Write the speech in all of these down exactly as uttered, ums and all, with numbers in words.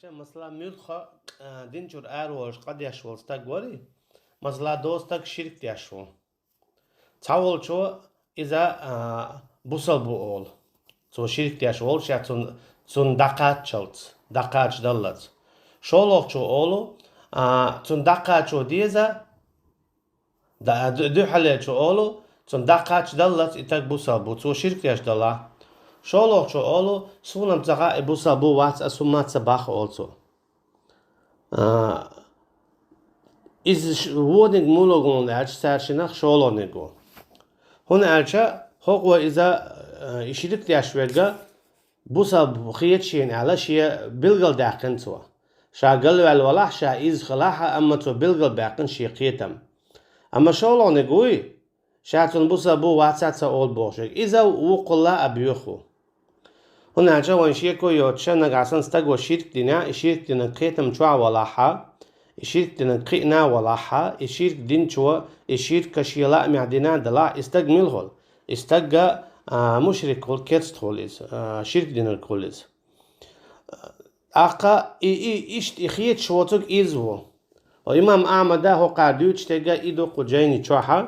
Масала, муьлхха, а, дин чуьра араволуш къа деш волу стаг варий? Масала, доза стаг ширк деш ву. Цхьаволчо иза, а, бусал бу олу. Цо ширк деш волуш, я цун, цунна дӀакхаччалц, дӀакхачдаллалц. ШолгӀачо олу, а, цунна дӀакхачо деза, да-, ду-, дуьххьалечо олу, цунна дӀакхачдаллалц и стаг бусал бу, цо ширк деш далахь. ШолгӀачо олу, суна-м ца хаьа, и бусал бу, вац, ас хӀумма ца боху олу цо. А, иза ш-, вониг мула гуна аьлча, цаьршинах шолгӀаниг ву. ХӀунда аьлча хӀокхо иза, а, и ширк деш верг бусал хета шена аьлла, шен билгалдаьккхина цо. Ша галваьлла валахь, ша иза хилахь а, амма цо билгалбаьккхина шен кхетам. Амма шолгӀаниг вуй, ша цунна бусал бу, вац, ца олу бохуш верг, иза вукхулла а боьха ву. ХӀунда аьлча вайн шеко йоцуш, нагахь санна стаго ширк динехь, и ширк динарг кхетам чохь валахь а, и ширк динарг кхиъна а валахь а, и ширк динчо, и ширк шен лаамехь дина а далахь, и стаг мила хуьлу? И стаг, а, мушрик хуьлу, керста хуьлу иза, а, ширк динарг хуьлу иза. ТӀаккха и, и, иштта и хеташ воцург иза ву. Ва имам Ахьмада хӀокхара дуьйцуш дерг и ду кху жайни чохь,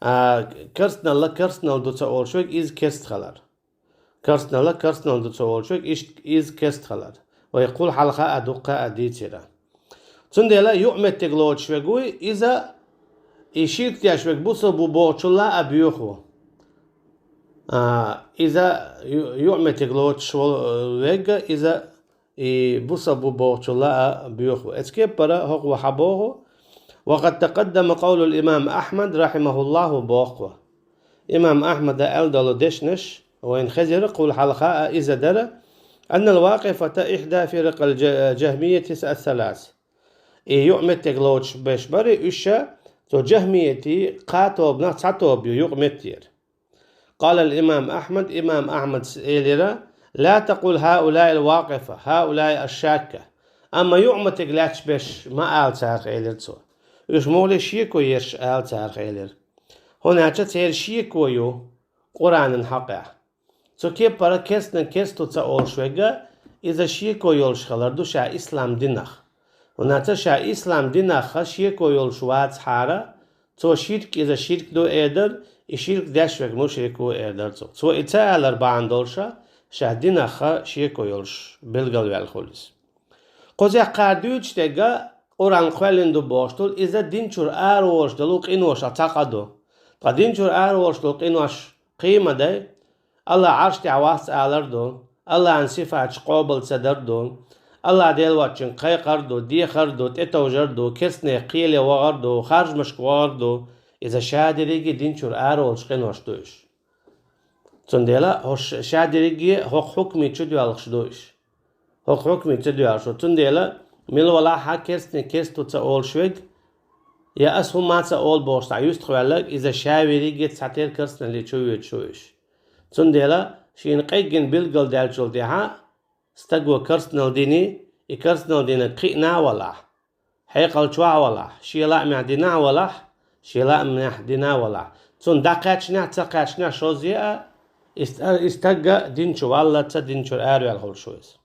а, керстаналла керстаналла ду ца олуш верг, иза керста хилар. Керстаналла керстаналла ду ца олуш верг, иштта иза керста хилар. Вай кхул хьалха а дуккха а дийцира. Цундела юкъаметтиг лоцуш верг вуй, иза и ширк деш верг бусал бу бохучулла а боьха ву. А, иза ю-, юкъаметтиг лоцуш вол-, верг, иза и бусал бу бохучулла а боьха ву. Эцу кеппара хӀокхо хьан боху: «Ва къад такъаддама къавлул имам Ахьмад рахьимахуллаху», боху. Имам Ахьмада аьлла долу дешнаш вайна хезира, кхул хьалха а иза дара: «Аннал вакъифата ихьда фиракъал жа-, жахмияти ас-салас». И юкъаметтиг лоцуш берш барий, уьш ша цу жахмияти кхаа тобанах цхьа тоба ю юкъаметтера. Къалал имам Ахьмад, имам Ахьмада элира: «Ла такъул хьаулаил вакъифа, хьаулаи аш-шакка». Амма юкъаметтиг лаьтташ берш ма ала царах, элира цо. Уьш муххале шеко ерш ала царах, элира. ХӀунда аьлча церан шеко ю Къуръанан хьакъехь. Цу кеппара керстанан керста ву ца олуш верг, иза шеко йолуш хилар ду ша ислам динах. ХӀунда аьлча ша ислам динах шеко йолуш вацахьара, цо ширк, иза ширк ду эр дара, и ширк деш верг мушрик ву эр дара цо. Цо и ца алар бахьана долуша, ша динах шеко йолуш билгалваьлла хуьлу иза. Кхузахь кхара дуьйцуш дерг Къуръан кхоьллина ду бохуш долу, иза дин чуьра араволуш долу къиношах цхьа къа ду. Ткъа дин чуьра араволуш долу къинош кхин ма дай, АллахӀ Ӏарш тӀехь вац алар ду, АллахӀан сифаташ къобал ца дар ду, АллахӀ Дела воцчуьнга кхайкхар ду, дехар ду, тӀетовжар ду, керстанех кхеле вахар ду, харжамашка вахар ду, иза ша дерриге дин чуьра араволуш къинош ду уьш. Цундела хӀорш ша дерриге хӀокху хьукмийн чу доьлхуш ду уьш. ХӀокху хьукмийн чу доьлхуш ду. Цундела мила валахь а керстане керста ву ца олуш верг, я ас хӀумма ца олу бохуш цхьа юьстах ваьлларг, иза ша верриге цхьатерра керстаналле чу воьдуш ву уьш. Цундела шена къеггина билгалдаьллачул тӀаьхьа стаго керстаналла диний, и керстаналла динарг кхиъна а валахь, хьекъал чохь а валахь, шен лаамехь дина а валахь, шен лаамехь дина а валахь, цунна дӀакхаьчнехь а, ца кхаьчнехь а шозза а, и ст-, и стаг дин чу валлалц а, дин чуьра араваьлла хуьлуш ву иза.